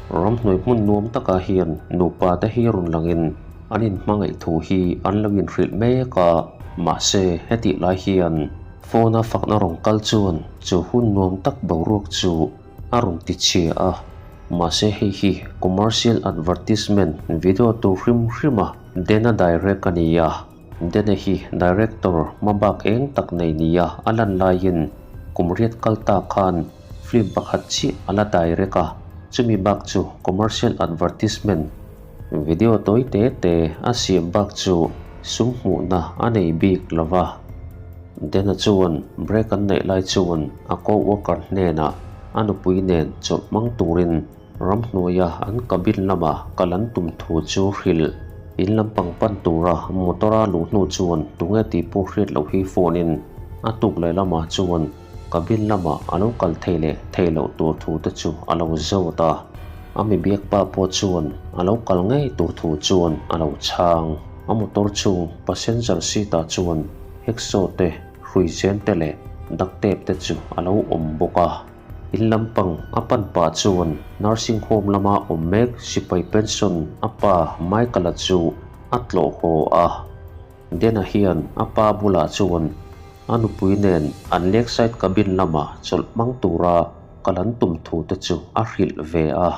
Ramhnuai hmun nuam takah hian nupa te hi rawn langin an inhmangaih thu hi an lo inhrilh mek a, mahse hetih lai hian phone a fakna rawn kal chuan chu hun nuam tak boruak chu a rawn ti chhia a, mahse hei hi commercial advertisement video tur hrim hrima Dena direct a ni a. Dene hi director hmabak eng tak nei nia a lan laiin kum riat kal ta khan film pakhat chiah a la direct a, chumi bak chu commercial advertisement video tawi te te a siam bak chu sum hmuhna a nei bik lo va. Dena chuan break an neih lai chuan a co-worker hnenah a nupui nen chawlh hmang turin Ramhnuaia an cabin lama kal an tum thu chu hrilh. In lampang pan tura motor-a luh hnu chuan tunge tih pawh hriat loh hi phone-in a tuk leh lamah chuan cabin lamah a lo kal thei leh thei loh tur thu te chu a lo zawt a. A mi biak pa pawh chuan a lo kal ngei tur thu chuan a lo chhang. A motor chhung passenger seat-ah chuan hacksaw te, hruizen te leh duct tape te chu a lo awm bawk a. In lampang a pan pah chuan nursing home lama awm mek sipai pension a pa Michael-a chu a tlawh haw a. Dena hian a pa bulah chuan a nupui nen an lakeside cabin lama chawlh hmang tura kal an tum thu te chu a hrilh ve a.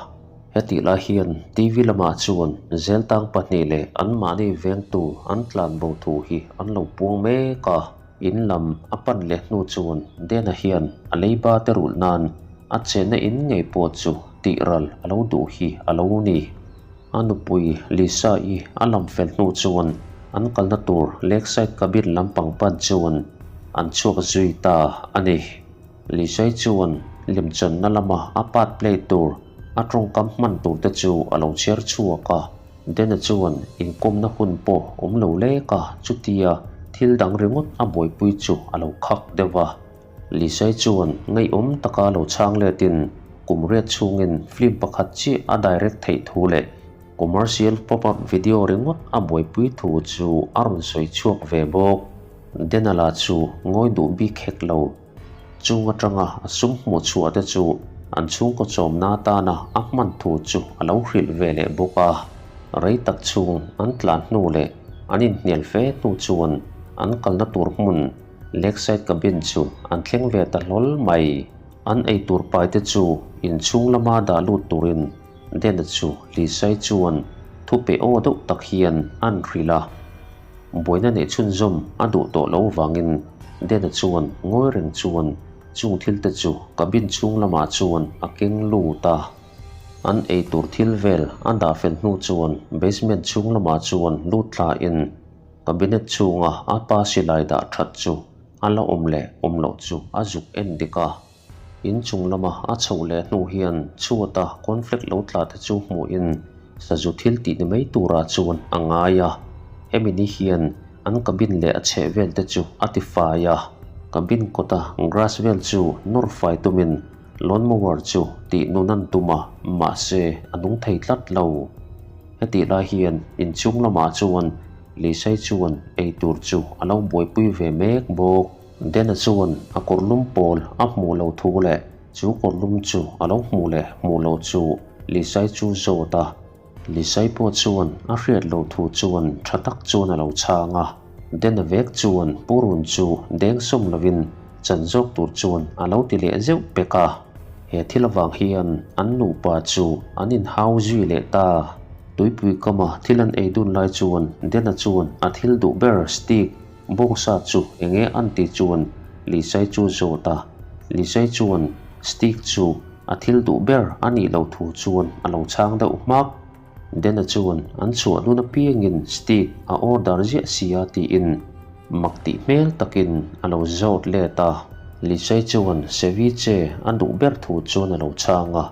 Hetih lai hian TV lamah chuan zeltang pahnih leh anmahni vengtu an tlanbo thu hi an lo puang mek a. In lam a pan leh hnu chuan Dena hian a leiba te rulh nan a chenna in ngei pawh chu tih ral a lo duh hi a lo ni. A nupui Lisa-i a lam fel hnu chuan an kalna tur Lakeside Cabin lampang pan chuan an chhuak zui ta a ni. Lisa-i chuan lemchanna lama a part play tur a tawngkam hman tur te chu a lo chhiar chhuak a. Dena chuan inkawmna hun pawh awm lo lek a, chutia thil dang ringawt a buaipui chu a lo khak deuh a. Lisai chuan ngaihawm taka lo chhang letin kum riat chhungin film pakhat chiah a direct theih thu leh commercial pop-up video ringawt a buaipui thu chu a rawn sawi chhuak ve bawk. Dena lah chu ngawi duh bik hek lo. Chung atanga a sum hmuh chhuah te chu an chhungkaw chawmna atana a hman thu chu a lo hrilh ve leh bawk a. Rei tak chhung an tlan hnu leh an inhnial fe hnu chuan an kalna tur hmun Lakeside Cabin chu an thleng ve ta hlawl mai. An eitur pai te chu inchhung lama dah lut turin Dena chu Lisai chuan thu pe aw deuh tak hian an hrilh a. Buaina neih chhunzawm a duh tawh lo vangin Dena chuan ngawi reng chuan chung thil te chu cabin chhung lamah chuan a keng lut a. An ei tur thil vel a dah fel hnu chuan basement chhung lamah chuan lut thlain cabinet chhunga a pa silai dah that chu a la awm leh awm loh chu a zuk en dik a. In chung lama a chhoh leh hnu hian chhuata conflict lo tla te chu hmuhin sazu thil tih ni mai turah chuan a ngai a. Hemi ni hian an cabin leh a chheh vel te chu a ti fai a. Cabin kawta grass vel chu nawr fai tumin lawn mower chu tih nun an tum a, mahse a nung thei tlat lo. Hetih lai hian in chung lamah chuan Lisai chuan eitur chu a lo buaipui ve mek bawk. Dena chuan a kawrlum pawl a hmuh lo thu leh chu kawrlum chu a lo hmuh leh hmuh lo chu Lisai chu zawt a. Lisai pawh chuan a hriat lo thu chuan tha tak chuan a lo chhang a. Dena vek chuan purun chu deng sawm lovin chan zawk tur chuan a lo ti leh zeuh pek a. He thil avang hian an nupa chu an inhau zui leh ta. Tuipui kama thil an ei dun lai chuan Dena chuan a thil duh ber steak Bawngsa chu enge an ti chuan Lisai chu zawt a, Lisai chuan Stick chu a thil duh ber a nih loh thu chuan a lo chhang deuh hmak. Dena chuan an chhuah nun apiangin Stick a order ziah sia tiin mak tih hmel takin a lo zawt let a, Lisai chuan Ceviche a duh ber thu chuan a lo chhang a.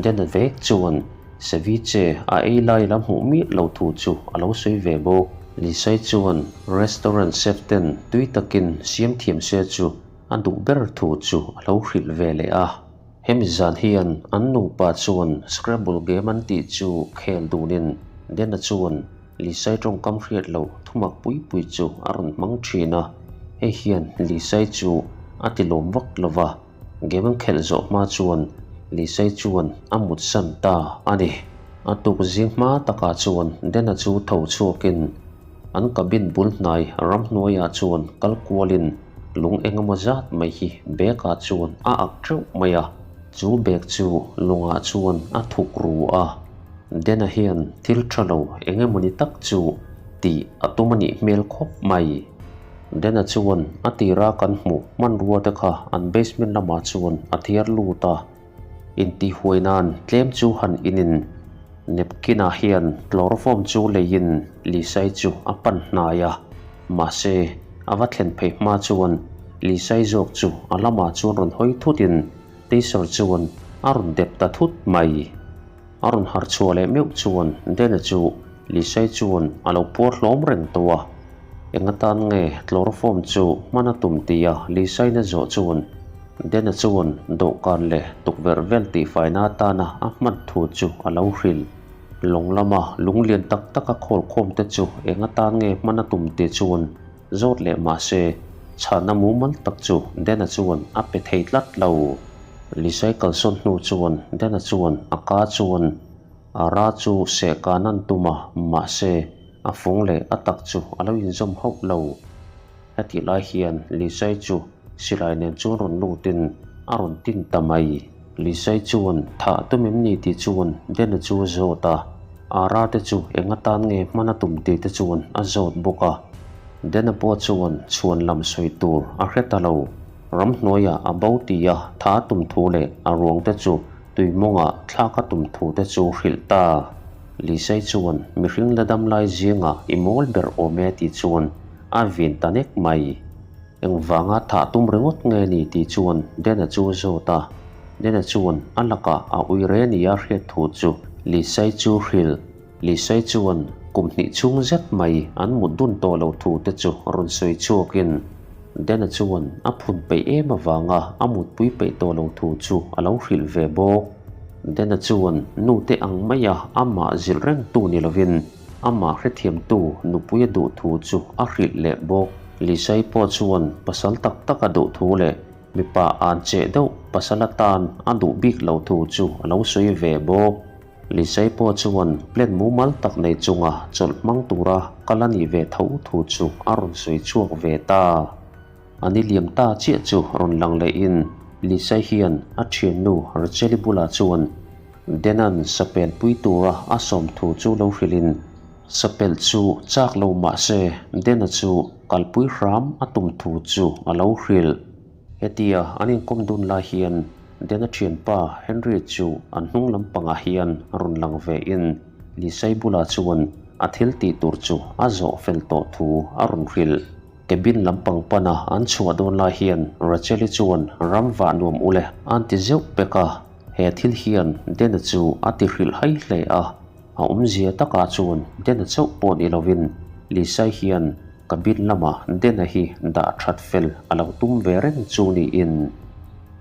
Dena vek chuan ceviche a ei lai la hmuh miah lo thu chu a lo sawi ve bawk. Lisai chuan restaurant chef ten tui takin siam thiam se chu a duh ber thu chu a lo hrilh ve leh a. Hemi zan hian an nupa chuan Scrabble game an tih chu khel dunin Dena chuan Lisai tawngkam hriat loh thumak pui pui chu a rawn hmang thin a, hei hian Lisai chu a ti lawm vak lo va. Game an khelh zawh hma chuan Lisai chuan a mutsan ta a ni. A tuk zing hma takah chuan Dena chu tho chhuakin an cabin bul hnai ramhnuaiah chuan kal kualin lung engemaw zat mai hi bag ah chuan a ak teuh mai a, chu bag chu lungah chuan a thuk ru a. Dena hian thil tha lo engemawni tak chu tih a tum a nih hmel khawp mai. Dena chuan a tira kan hmuh hmanrua te kha an basement lamah chuan a thiar lut a, intihhuai nan tlem chu han inin napkin-ah hian chloroform chu leiin Lisai chu a pan hnai a, mahse a va thlen phei hma chuan Lisai zawk chu a lamah chuan rawn hawi thutin taser chuan a rawn dep ta thut mai. A rawn harh chhuah leh meuh chuan Dena chu Lisai chuan a lo puar hlawm reng tawh a. Eng atan nge chloroform chu hman a tum tia Lisaina zawh chuan Dena chuan dawhkan leh tukverh vel tihfaina atana a hman thu chu a lo hrilh. Lawng lama lung lian tak taka khawl khawm te chu eng atan nge hman a tum ti chuan zawt leh mah se chhana mumal tak chu Dena chuan a pe thei tlat lo. Lisai kalsawn hnu chuan Dena chuan a ka chuan a ra chu sehkan an tum a, mahse a fung leh a tak chu a lo inzawm hauh lo. Hetih lai hian Lisai chu silai nen chuan rawn lutin a rawn tin ta mai. Lisai chuan thah tum em ni tih chuan Dena chu a zawt a, Ara te chu eng atan nge hman a tum tih te chuan a zawt bawk a. Dena pawh chuan chhuan lam sawi tur a hre ta lo. Ramhnuaiah a bo ti a tha tum thu leh a ruang te chu tuimawngah thlak a tum thu te chu hrilh ta. Lisei chuan mihring la dam lai zingah i mawl ber awm e tih chuan a vin ta nek mai. Engvanga thah tum ringawt nge ni tih chuan Dena chu a zawt a. Dena chuan a lakah a ui re nia hriat thu chu Lisei chu hrilh. Lisei chuan kum hnih chhung zet mai an mut dun tawh lo thu te chu rawn sawi chhuakin Dena chuan a phun peih em avanga a mutpui peih tawh lo thu chu a lo hrilh ve bawk. Dena chuan nu te ang maia amah zilh reng tu ni lovin amah hrethiamtu nupui a duh thu chu a hrilh leh bawk. Lisei pawh chuan pasal tak tak a duh thu leh mipa an cheh deuh pasal atan a duh bik lo thu chu a lo sawi ve bawk. Lisei pawh chuan plan mumal tak nei chunga chawlh hmang tura kal a nih ve tho thu chu a rawn sawi chhuak ve ta. A ni liam ta chiah chu rawn lang lehin Lisei hian a thiannu Racheli bulah chuan Denan sapel pui tura a sawm thu chu lo hrilhin sapel chu chak lo mah se Dena chu kalpui hram a tum thu chu a lo hrilh. Hetia an inkawm dun lai hian Dena thianpa Henry chu an hnung lampangah hian rawn lang ve in Lisai bulah chuan a thil tih tur chu a zawh fel tawh thu a rawn hrilh. Cabin lampang pana an chhuah dawn lai hian Rachel-i chuan ram vah nuam ule a'n ti zeuh pek a, he thil hian Dena chu a ti hrilh hai hle a. A awmzia takah chuan Dena chauh pawh ni lovin Lisai hian Cabin lamah Dena hi dah that fel a lo tum ve reng chu niin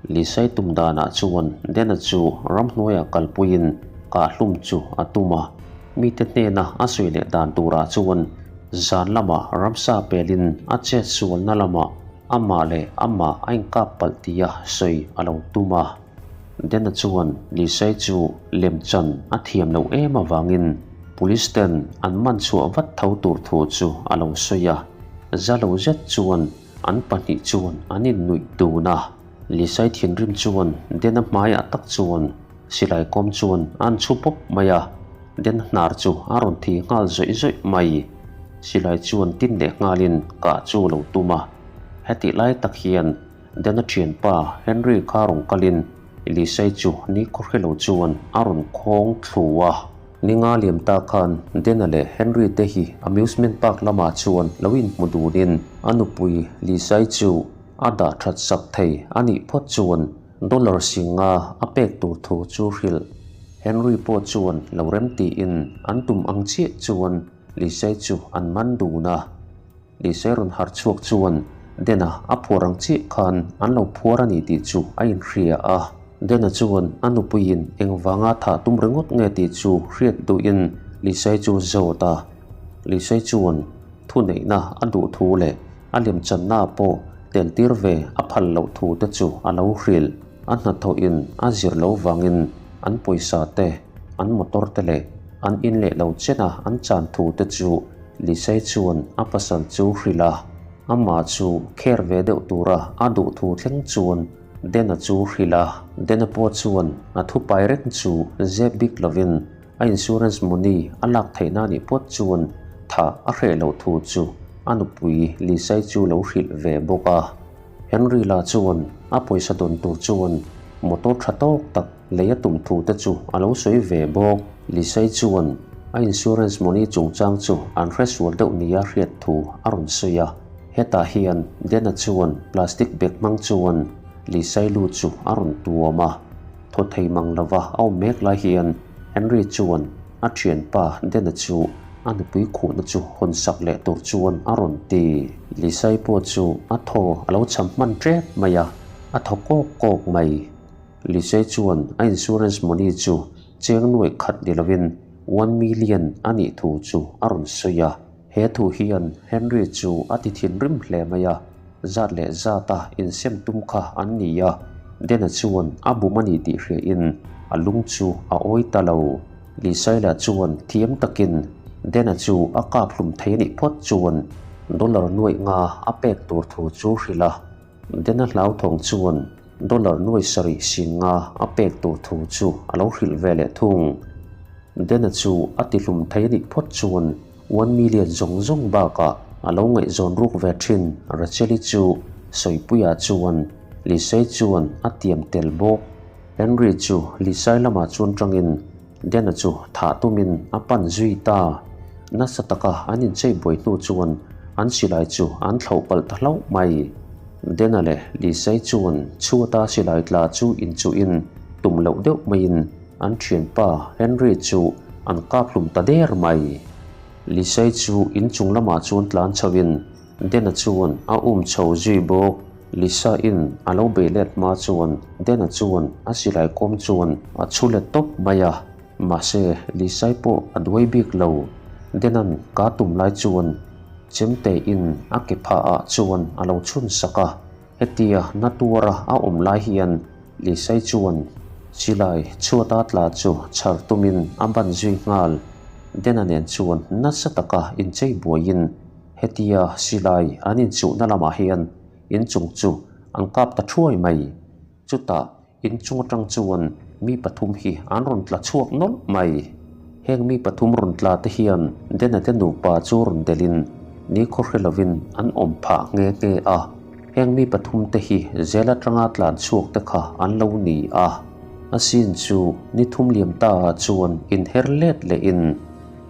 Lisai tum danah chuan Dena chu ramhnuaiah kalpuiin kahhlum chu a tum a, mite hnena a sawi leh dan turah chuan zan lamah ramsa pelin a chet sualna lamah amah leh amah a inkap palh tia sawi a lo tum a. Dena chuan Lisai chu lemchan a thiam loh em avangin Police ten an man chhuah vat tho tur thu chu a lo sawi a, za lo zet chuan an pahnih chuan an innuih dun a. Lisai thinrim chuan Dena hmaiah tak chuan silai kawm chuan a an chhu pawp mai a, Dena hnar chu a rawn thi nghal zawih zawih mai. Silai chuan tin leh nghalin kah chu a lo tum a, hetih lai tak hian Dana thianpa Henry kha rawn kalin Elisai chu ni khawhrelo chuan a rawn khawng thlu a. Ninga liam ta khan Dana leh Henry te hi amusement park lamah chuan lo inhmu dunin a nupui Lisai chu a dah that sak thei a nih phawt chuan dollar singa a pek tur thu chu hrilh. Henry pawh chuan lo rem tiin an tum ang chiah chuan Lisai chu an man dun a. Lisa rawn harh chhuak chuan Dena a phuar ang chiah khan an lo phuar a ni tih chu a inhria a. Dena chuan a nupuiin engvanga thah tum ringawt nge tih chu hriat duhin Lisai chu zawt a. Lisai chuan thuneihna a duh thu leh a lemchanna pawh tel tir ve a phal loh thu te chu a lo hrilh. A hnathawhin a zir loh vangin an pawisa te, an motor te leh an in leh lo chena an chan thu te chu Lisai chuan a pasal chu hrilh a. Amah chu kher ve deuh tura a duh thu thleng chuan Dena chu hrilh a. Dena pawh chuan a thupai reng chu zep bik lovin a insurance money a lak theihna anih pawt chuan thah a hreh loh thu chu a nupui Lisai chu lo hrilh ve bawk a. Henry lah chuan a pawisa dawn tur chuan motor tha tawk tak lei a tum thu te chu a lo sawi ve bawk. Lisai chuan a insurance money chungchang chu an hre sual deuh nia hriat thu a rawn sawi a. Hetah hian Dena chuan plastic bag hmang chuan Lisai lu chu a rawn tuam a. Thaw thei mang lova a awm mek lai hian Henry chuan a thianpa Dena chu a nupui khuhna chu hawn sak leh tur chuan a rawn ti. Lisai pawh chu a thaw a lo cham hman tep mai a, a thaw kawk kawk mai. Lisai chuan a insurance money chu cheng nuaih khat ni lovin one million a nih thu chu a rawn sawi a. He thu hian Henry chu a ti thinrim hle mai a, zat leh zata insem tum kha an ni a, Dena chuan a bum a ni tih hriain a lung chu a awi ta lo. Lisaila chuan thiam takin Dena chu a kap hlum thei a nih phawt chuan dollar nuaih nga a pek tur thu chu hrilh a, Dena hlauthawng chuan dollar nuaih sarih sing nga a pek tur thu chu a lo hrilh ve leh thung. Dena chu a ti hlum thei a nih phawt chuan one million zawng zawng bakah a lo ngaihzawn ruk ve thin Rachel-i chu Sawipuia chuan Lisai chuan a tiam tel bawk. Henry chu Lisai lamah chuan tangin Dena chu thah tumin a pan zui ta. Nasa taka an inchei buai hnu chuan an silai chu an thlauh palh ta hlauh mai. Dena leh Lisai chuan chhuata silai tla chu inchuhin tum loh deuh maiin an thianpa Henry chu an kap hlum ta der mai. Lisai chu inchung lamah chuan tlan chhoin Dena chuan a um chho zui bawk. Lisa in a lo bei let hma chuan Dena chuan a silai kawm chuan a chhu let tawp mai a, mahse Lisai pawh a duai bik lo. Denan ka tum lai chuan chemte in a ke phah ah chuan a lo chhun sak a, hetia na tuara a awm lai hian Lisai chuan silai chhuata tla chu chhar tumin a ban zui nghal. Dena nen chuan nasa taka inchei buaiin Hetia silai an inchuhna lamah hian inchung chu an kap ta thuai mai. Chutah inchung atang chuan mi pathum hi an rawn tla chhuak nawlh mai. Heng mi pathum rawn tla te hian Dena te nupa chu rawn delhin ni khaw hre lovin an awm phah nghe nghe a. Heng mi pathum te hi zel atanga tlan chhuak te kha an lo ni a. A sin chu ni thum liam ta ah chuan inher let lehin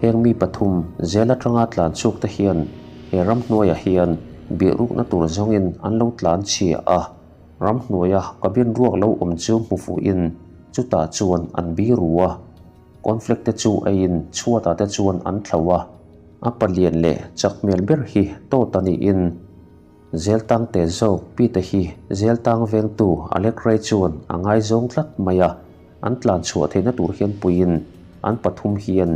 Heng mi pathum zel atanga tlan chhuak te hian he ramhnuaiah hian biahrukna tur zawngin an lo tlan chhia a, ramhnuaia cabin ruak lo awm chu hmu fuhin chutah chuan an biru a, conflict te chu eiin chhuatah te chuan an thlo a, a palian leh chak hmel ber hi tawt a niin Zeltang te zawk Pete hi Zeltang vengtu Alec Ray chuan a ngaizawng tlat mai a, an tlan chhuah theihna tur hian puiin an pathum hian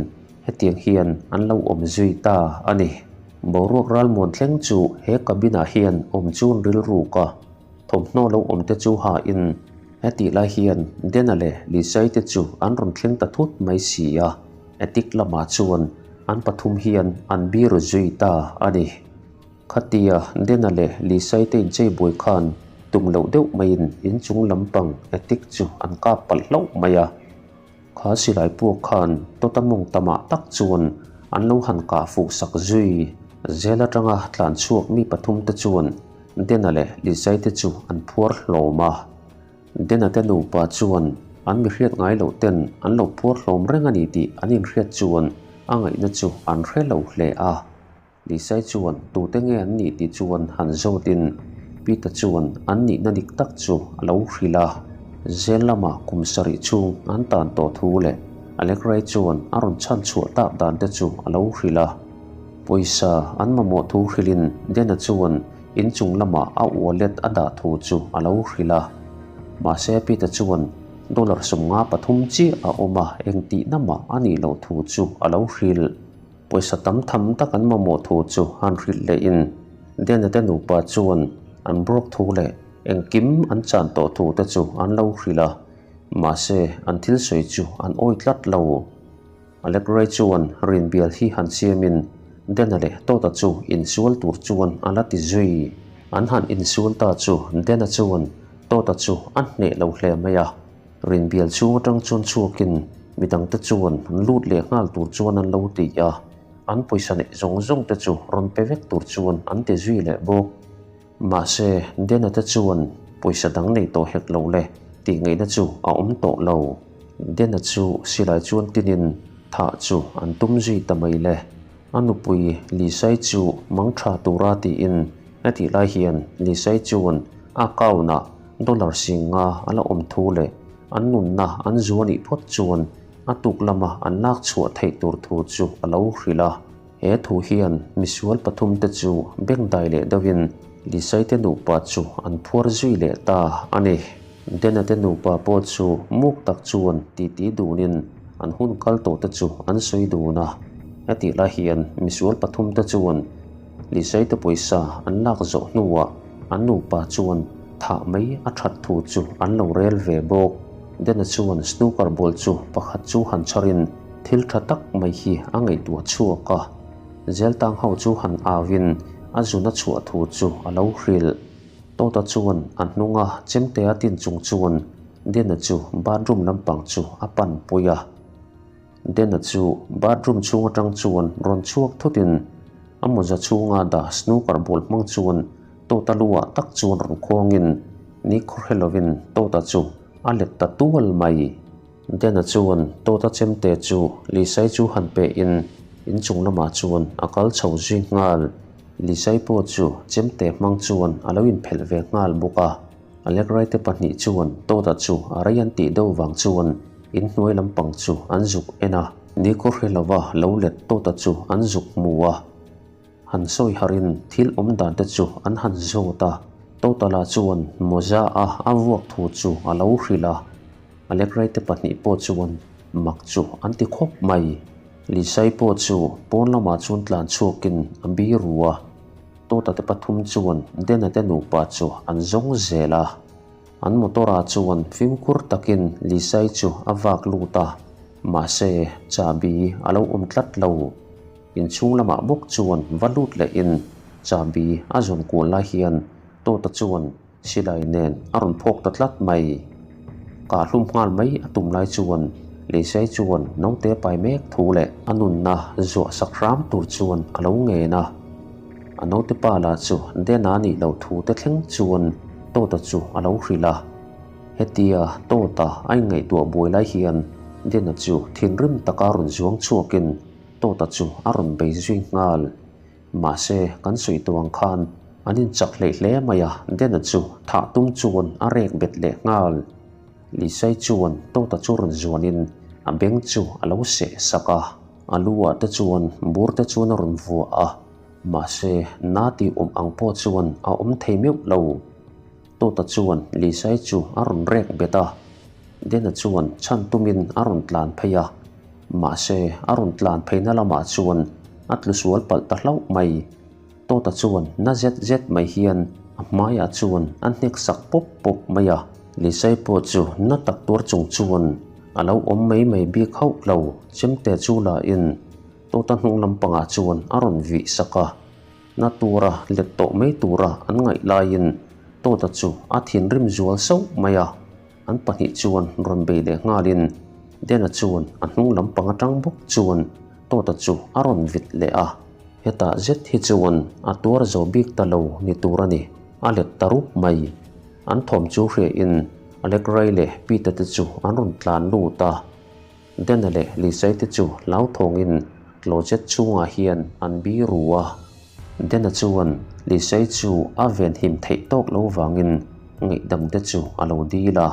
hetiang hian an lo awm zui ta a ni. Boruak ralmuan thleng chu he cabin ah hian awm chun rilruk a, thawmhnaw lo awm te chu hain hetih lai hian Dena leh Lisai te chu an rawn thleng ta thut mai si a, attic lamah chuan an pathum hian an biru zui ta a ni. Khatia Dena leh Lisai te inchei buai khan tum loh deuh maiin inchung lampang attic chu an kap palh hlauh mai a. Kha silai puak khan tawta mawng tamah tak chuan an lo han kah fuh sak zui. Zel atanga tlan chhuak mi pathum te chuan Dena leh Lisai te chu an phuar hlawm a. Dena te nupa chuan an mi hriat ngai loh ten an lo phuar hlawm reng a ni tih an inhriat chuan a ngaihna chu an hre lo hle a. Lisai chuan tute nge an nih tih chuan han zawtin Peter chuan an nihna dik tak chu a lo hrilh a. Zel lamah kum sarih chhung an tan tawh thu leh Allegra chuan a rawn chhan chhuah tak dan te chu a lo hrilh a. Pawisa an mamawh thu hrilhin Dena chuan inchung lamah a wallet a dah thu chu a lo hrilh a. Mahse Peter chuan dollar 53 chiah a awm a, engtihna mah a nih loh thu chu a lo hrilh. Pawisa tam tham tak an mamawh thu chu han hrilh lehin Dena te nupa chuan an broke thu leh Engkim an chan tawh thu te chu an lo hrilh a, mahse an thil sawi chu an awi tlat lo. Alec Ray chuan rinbial hi han siamin Dena leh Todd-a chu insual tur chuan a la ti zui. An han insual ta chu Dena chuan Todd-a chu a hneh lo hle mai a, rinbial chhung atang chuan chhuakin midangte chuan lut leh nghal tur chuan an lo ti a, an pawisa neih zawng zawng te chu rawn pe vek tur chuan an ti zui leh bawk. Mahse, Dena te chuan pawisa dang nei tawh hek lo le tih ngaihna chu a awm tawh lo. Dena chu silai chuan tinin thah chu an tum zui ta mai le. A nupui Lisai chu mang tha tura tiin hetih lai hian Lisai chuan a account ah dollar singa a la awm thu leh an nunna an zu anih phawt chuan a tuk lama an lak chhuah theih tur thu chu a lo hrilh a. He thu hian misual pathumte chu bengdai leh deuhin Lisaite nupa chu an phuar zui leh ta a ni. Denate nupa pawh chu muk tak chuan titi dunin an hun kal tawhte chu an sawi dun a. Hetih lai hian misual pathumte chuan Lisaite pawisa an lak zawh hnuah an nupa chuan thah mai a that thu chu an lo rel ve bawk. Dena chuan snooker ball chu pakhat chu han chharin Thil tha tak mai hi a ngaihtuah chhuak a, Zeltang ho chu han auin a zun a chhuah thu chu a lo hrilh. Tawta chuan a hnunga chemtea tin chung chuan Dena chu bathroom lampang chu a pan pui a. Dena chu bathroom chhung atang chuan rawn chhuak thutin a mawza chhunga dah snooker ball hmang chuan Tawta lu ah tak chuan rawn khawngin ni khawhre lovin Tawta chu a let ta tual mai. Dena chuan Tawta chemte chu Lisai chu han pe in inchung lamah chuan a kal chho zui nghal. Lisai pawh chu chemte hmang chuan a lo inphelh ve nghal bawk a. Alekraite pahnih chuan Tawta chu a rei an tih deuh vang chuan inhnuai lampang chu an zuk en a. Ni kawhre lova lo let Tawta chu an zuk hmu a. Han sawi harin thil awm dan te chu an han zawt a, Totala chuan mawza a a vuak thu chu a lo hrilh a, Alegrei te pahnih pawh chuan mak chu an ti khawp mai. Lisai pawh chu pawn lamah chuan tlan chhuakin a bi ru a, Tota te pathum chuan Dena te nupa chu an zawng zel a. An motor ah chuan fimkhur takin Lisai chu a vak lut a, mahse chahbi a lo awm tlat lo. Inchhung lamah bawk chuan va lut lehin chahbi a zawn kual lai hian Tawta chuan silai nen a rawn phawk ta tlat mai. Kahhlum nghal mai a tum lai chuan Leisai chuan naute pai mek thu leh a nunna zuah sak hram tur chuan a lo ngen a. A naute pa lah chu Dena nih loh thu te thleng chuan Tawta chu a lo hrilh a. Hetia Tawta a inngaihtuah buai lai hian Dena chu thinrim taka rawn zuang chhuakin Tawta chu a rawn bei zui nghal. Mahse, kan sawi tawh ang khan an inchak hleih hle mai a, Dena chu thah tum chuan a rek bet leh nghal. Lisai chuan Tawta chu rawn zuanin a beng chu a lo seh sak a, a lu ah te chuan bur te chuan a rawn vuah a, mahse na tih awm ang pawh chuan a awm thei meuh lo. Tawta chuan Lisai chu a rawn rek bet a, Dena chuan chhan tumin a rawn tlan phei a, mahse a rawn tlan pheina lamah chuan a tlu sual palh ta hlauh mai. Tawta chuan na zet zet mai hian a hmaiah chuan a hnek sak pawp pawp mai a, Lisai pawh chu na tak tuar chung chuan a lo awm mai mai bik hauh lo, chemte chu la in Tawta hnung lampangah chuan a rawn vih sak a. Na tura let tawh mai tura an ngaih laiin Tawta chu a thinrim zual sauh mai a, an pahnih chuan rawn bei leh nghalin Dena chuan a hnung lampang atang bawk chuan Tawta chu a rawn vit leh a, hetah zet hi chuan a tuar zo bik ta lo ni tur a ni, a let ta rup mai. An thawm chu hriain Alec Ray leh Peter te chu an rawn tlan lut a. Dena leh Lisai te chu hlauthawngin closet chhungah hian an bi ru a. Dena chuan Lisai chu a venhim theih tawk lo vangin ngaihdam te chu a lo dil a.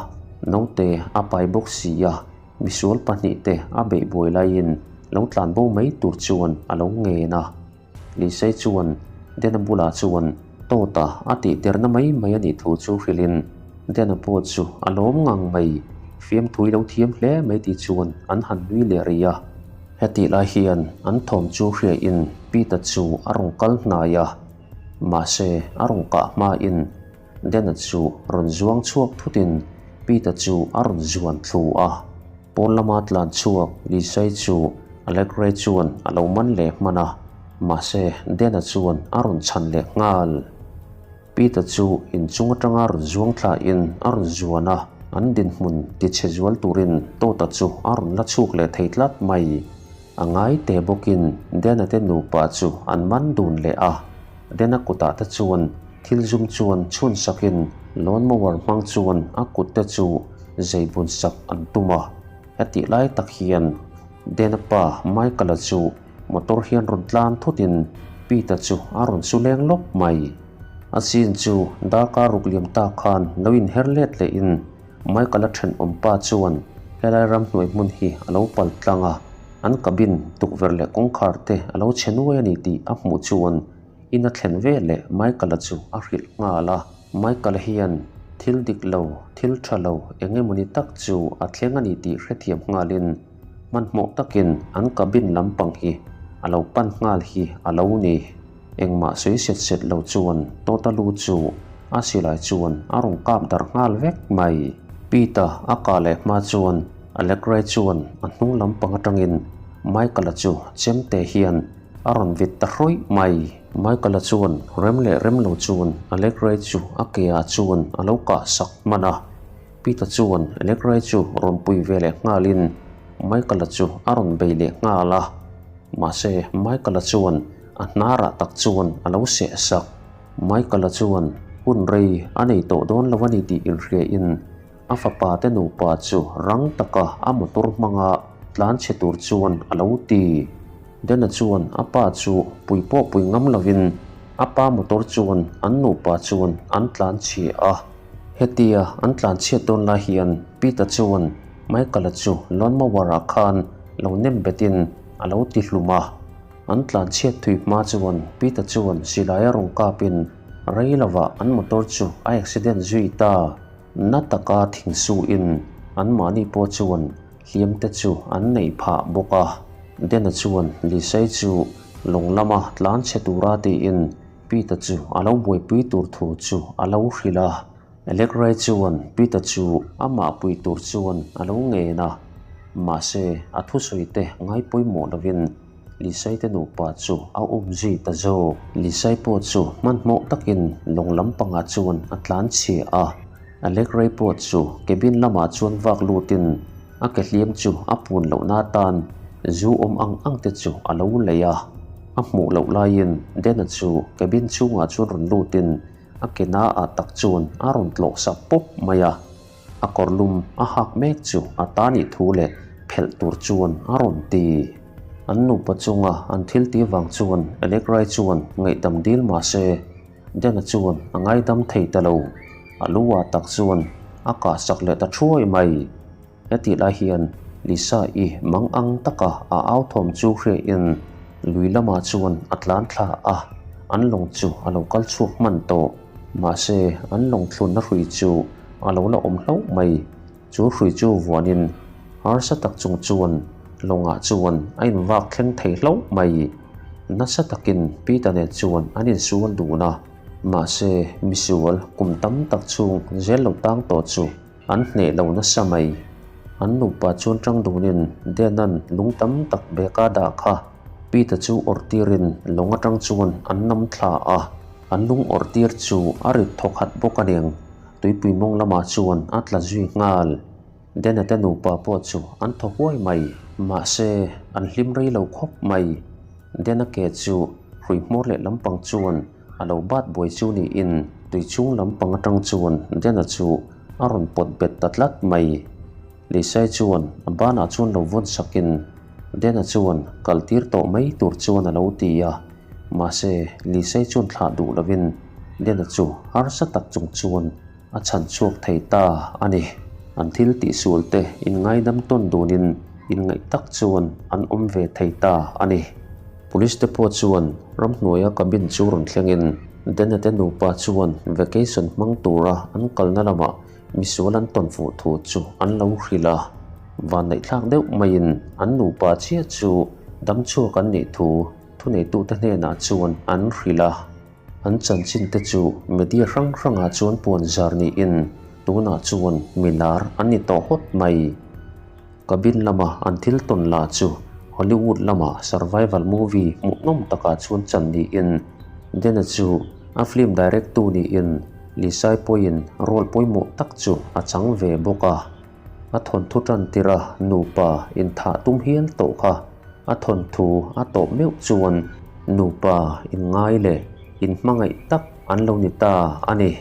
Naute a pai bawk si a, misual pahnih te a beih buai laiin lo tlan bo mai tur chuan a lo ngen a. Lisai chuan Dena bulah chuan Tawta a tihderna mai mai a nih thu chu hrilhin Dena pawh chu a lawm ngang mai, fiamthui lo thiam hle mai tih chuan an han nui leh rih a. Hetih lai hian an thawm chu hriain Peter chu a rawn kal hnai a, mahse a rawn kah hmain. Dena chu rawn zuang chhuak thutin Pete-a chu a rawn zuan thlu a. Pawn lama tlan chhuak Lisai chu Allegre chuan a lo man leh hman a, mahse Dena chuan a rawn chhan leh nghal. Peter chu inchung atanga rawn zuang thlain a rawn zuan a, an dinhmun tichhe zual turin Tawta chu a rawn la chhuk leh thei tlat mai. A ngai te bawkin Dena te nupa chu an man dun leh a, Dena kutah te chuan thil zum chuan chhun sakin lawn mower hmang chuan a kut te chu zei bun sak an tum a. Hetih lai tak hian Dena pa Michael-a chu Motor hian rawn tlan thutin Peter chu a rawn su leng lawp mai. A scene chu darkar ruk liam ta khan lo inher let lehin Michael-a thenawm pa chuan helai ramhnuai hmun hi a lo pal tlang a, an cabin tukverh leh kawngkhar te a lo chhe nuai a ni tih a hmuh chuan in a thlen ve leh Michael-a chu a hrilh nghal a. Michael-a hian thil dik lo, thil tha lo eng emawni tak chu a thleng a ni tih hrethiam nghalin Hmanhmawh takin an cabin lampang hi a lo pan nghal hi a lo ni. Engmah sawi set set lo chuan Tawta lu chu a silai chuan a rawn kap darh nghal vek mai. Peter a kah leh hma chuan Allegre chuan a hnung lampang atangin Michael-a chu chemte hian a rawn vit ta hrawih mai. Michael-a chuan rem leh rem lo chuan Allegre chu a ke ah chuan a lo kah sak hman a. Peter chuan Allegri chu rawn pui ve leh nghalin Michael-a chu a rawn bei leh nghal a. Mahse, Michael-a chuan a hnarah tak chuan a lo seh sak. Michael-a chuan hun rei a nei tawh dawn lo a ni tih inhriain a fapa te nupa chu rang taka a motor hmanga tlan chhe tur chuan a lo ti. Dena chuan a pa chu pui pawh pui ngam lovin a pa motor chuan an nupa chuan an tlan chhia a. Hetia an tlan chhiat dawn lai hian Peter chuan Michael-a chu lawn mower-ah khan lo nem betin a lo ti hlum a. An tlan chhiat thui hma chuan Peter chuan silai a rawn kapin rei lovah an motor chu a accident zui ta. Na taka thingsuhin anmahni pawh chuan hliam te chu an neih phah bawk a. Dena chuan Lisei chu lawng lama tlan chhe tura tiin Peter chu a lo buaipui tur thu chu a lo hrilh a. Allegri chuan Peter chu amah pui tur chuan a lo ngen a, mahse a thusawi te ngai pawimawh lovin Lisai te nupa chu a um zui ta zawk. Lisai pawh chu hmanhmawh takin lawng lampangah chuan a tlan chhia a. Allegri pawh chu cabin lamah chuan vak lutin a ke hliam chu a pun lohna atan zu awm ang ang te chu a lo lei a. A hmuh loh laiin Dena chu cabin chhungah chuan rawn lutin a ke naah tak chuan a rawn tlawh sak pawp mai a. A kawr lum a hak mek chu a ta nih thu leh phelh tur chuan a rawn ti. An nupa chunga an thil tih vang chuan Allegri chuan ngaihdam dil mah se Dena chuan a ngaidam thei ta lo. A lu ah tak chuan a kah sak leh ta thuai mai. Hetih lai hian Lisa-i mang ang taka a au thawm chu hriain lui lamah chuan a tlan thla a, an lawng chu a lo kal chhuak hman tawh. Mahse, an lawng thlunna hrui chu a lo la awm hlauh mai. Chu hrui chu vuanin harsa tak chung chuan lawngah chuan a invak thleng thei hlauh mai. Nasa takin Peter nen chuan an insual dun a, mahse misual kum tam tak chhung zel lo tang tawh chu An hneh lo nasa mai. An nupa chuan tang dunin Denan lung tam tak beka dah kha Peter chu awrh tirin lawng atang chuan an nam thla a. An lung awrh tir chu a rit thawk hat bawk a niang. Tuipui mawng lamah chuan a tla zui nghal. Dena te nupa pawh chu an thaw huai mai. Mahse, an hlim rei lo khawp mai. Dena ke chu hrui hmawr leh lampang chuan A lo bat buai chu niin tui chhung lampang atang chuan Dena chu a rawn pawt bet ta tlat mai. Lisai chuan a banah chuan lo vawn sakin Dena chuan kal tir tawh mai tur chuan a lo ti a, mahse Lisai chuan thlah duh lovin Dena chu harsa tak chung chuan a chhan chhuak thei ta a ni. An thil tihsual te inngaidam tawn dunin inngaih tak chuan an awm ve thei ta a ni. Police te pawh chuan ramhnuaia cabin chu rawn thlengin Dana te nupa chuan vacation hmang tura an kalna lamah misual an tawn fuh thu chu an lo hrilh a. Vanneihthlak deuh maiin an nupa chiah chu damchhuak an nih thu thuneitute hnenah chuan an hrilh a. An chanchin te chu media hrang hrangah chuan puan zar niin tunah chuan milar an ni tawh hawt mai. Cabin lama an thil tawn lah chu Hollywood lama survival movie hmuhnawm takah chuan chan niin Dena chu a film direct tu niin Lisai pawhin role pawimawh tak chu a chang ve bawk a. A thawnthu tan tirh a nupa inthah tum hial tawh kha a thawnthu a tawp meuh chuan nupa inngai leh inhmangaih tak an lo ni ta a ni.